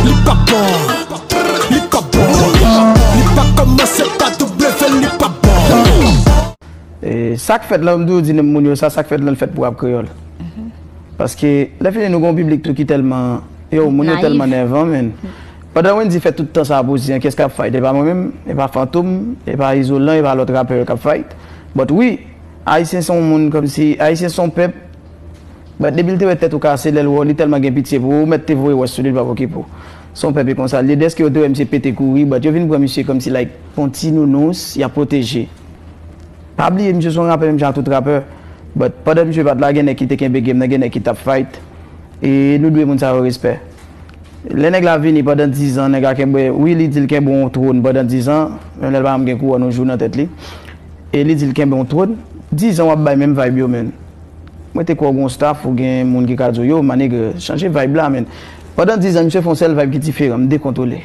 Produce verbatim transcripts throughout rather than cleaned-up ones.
Li pa bon, li pa bon, li pa kòmanse pa W, li pa bon. E sa k fèt la, m toujou di moun yo sa, sa k fèt la, l fèt pou rap kreyòl. Paske lè fini nou gen yon piblik tou ki tèlman, yo, moun yo Nayif. Tèlman nèvan, men. Pandan Wendy fè tout tan sa ap osi an, kiyès k ap fight? E pa mwen menm, e pa Fantom, e pa Izolan, e pa lòt rapè yo k ap fight. But wi, Ayisyen se yon moun kòmsi, Ayisyen se yon pèp, but depi l te wè tèt ou kase, lè l wè w, li tèlman gen pitye pou ou, ou mèt te voye wòch sou li, l p ap okipe w. Se yon pèp e konsa l ye, dèske yo te wè misye pete kouri, but yo vin pran misye kòmsi like, yon ti nounous, y ap pwoteje. Pa bliye, misye se yon rapè menm jan ak tout rapè. But pandan misye pa t la, gen nèg ki te kenbe game nan, gen nèg ki t ap fight. E nou dwe moun sa yo respè. Lè nèg la vini pandan dizan, nèg la kenbe, wi, li di l kenbe yon twòn pandan dizan, menm lè l pa janm gen kouwòn yon jou nan tèt li. E li di l kenbe yon twòn, dizan w ap bay menm vibe yo, men. Mwen te kwè w gen yon staff, ou gen moun ki ka di w, yo, my nigga, chanje vibe la, men. Pandan dizan, misye fè yon sèl vibe ki diferan, m dekontwole.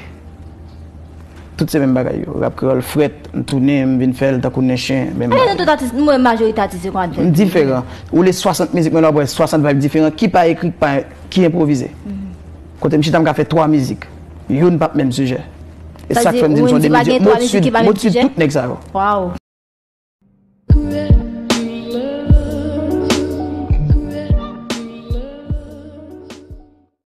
Tout se menm bagay yo. Rap kreyòl frèt, m tounen, m vin fè l tankou nen chen, menm Ale bagay. Nan tout atis, mwen majorite atis yo konn ap fè. M diferan. Ou li swasant mizik, men lè w ap wè swasant vibe diferan, ki pa ekri, ki pa, ki enpwovize. Kote m chita, m ka fè twa mizik. Youn p ap menm sijè. E Sa sa k di, fè m di m se yon Wendy pa demizye. gen twa mizik ki pa menm sijè? M otidye tout nèg sa yo. Waw.